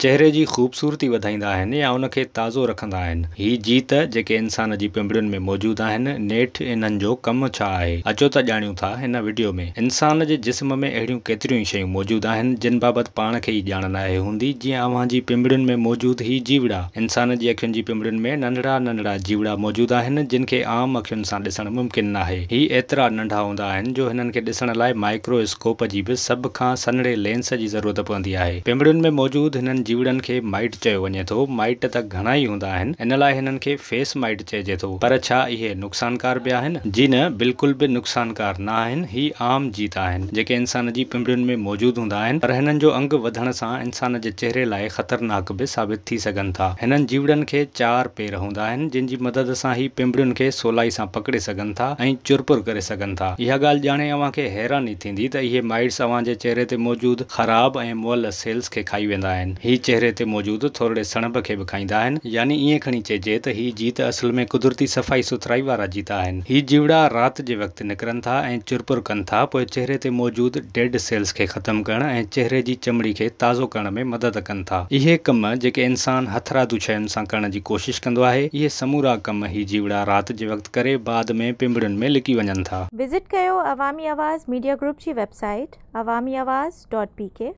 چهري جي خوبصورتي وڌائيندا آهن يا ان کي تازو رکندا آهن. هي جيت جيڪي انسان جي پنبڻين ۾ موجود آهن، نيٺ انهن جو ڪم ڇا آهي؟ اچو ته ڄاڻيون ٿا هن وڊيو ۾. انسان جي جسم ۾ اهڙيون ڪيتريون ئي شيون موجود آهن، جن بابت پاڻ کي ئي ڄاڻ ناهي هوندي، جيئن اوهان جي پنبڻين ۾ موجود هي جيوڙا. انسان جي اکين جي پنبڻين ۾ ننڍڙا ننڍڙا جيوڙا موجود آهن، جن کي عام اکين سان ڏسڻ ممڪن ناهي. هي ايترا ننڍا هوندا آهن جو هنن کي ڏسڻ لاء مائڪرو اسڪوپ جي به سڀ کان سنهڙي لينس جي ضرورت پوندي آهي. پنبڻين ۾ موجود هنن جيوڙن کي مائيٽ چيو وڃي ٿو. مائيٽ ته گهڻا ئي هوندا آهن، ان لاء هنن کي فيس مائيٽ چئجي ٿو. پر ڇا اهي نقصانڪار به آهن؟ جي نه، بلڪل به نقصانڪار نه آهن. هي عام جيت آهن، جيڪي انسان جي پنبڻين ۾ موجود هوندا آهن، پر هنن جو انگ وڌڻ سان انسان جي چهري لاء خطرناڪ به ثابت ٿي سگهن ٿا. هنن جيوڙن کي چار پير هوندا آهن، جن جي مدد سان هي پنبڻين کي سولائي سان پڪڙي سگهن ٿا ۽ چرپر ڪري سگهن ٿا. اها ڳالهه ڄاڻي اوهان کي حيراني ٿيندي ته اهي مائيٽس اوهان جي چهري تي موجود خراب ۽ مئل سيلز کي کائي ويندا آهن. هي چهري تي موجود ٿورڙي سڻڀ کي به کائيندا آهن. يعني ائين کڻي چئجي ته هي جيت اصل ۾ قدرتي صفائي سٿرائي وارا جيت آهن. هي جيوڙا رات جي وقت نڪرن ٿا ۽ چرپر ڪن ٿا پوء چهري تي موجود ڊيڊ سيلز کي ختم ڪرڻ ۽ چهري جي چمڙي کي تازو ڪرڻ ۾ مدد ڪن ٿا. اهي ڪم جيڪي انسان هٿرادو شين سان ڪرڻ جي ڪوشش ڪندو آهي، اهي سمورا ڪم هي جيوڙا رات جي وقت ڪري بعد ۾ پنبڻين ۾ لڪي وڃن ٿا. وزٽ ڪيو عوامي آواز ميڊيا گروپ جي website Awami Awaz dot P K.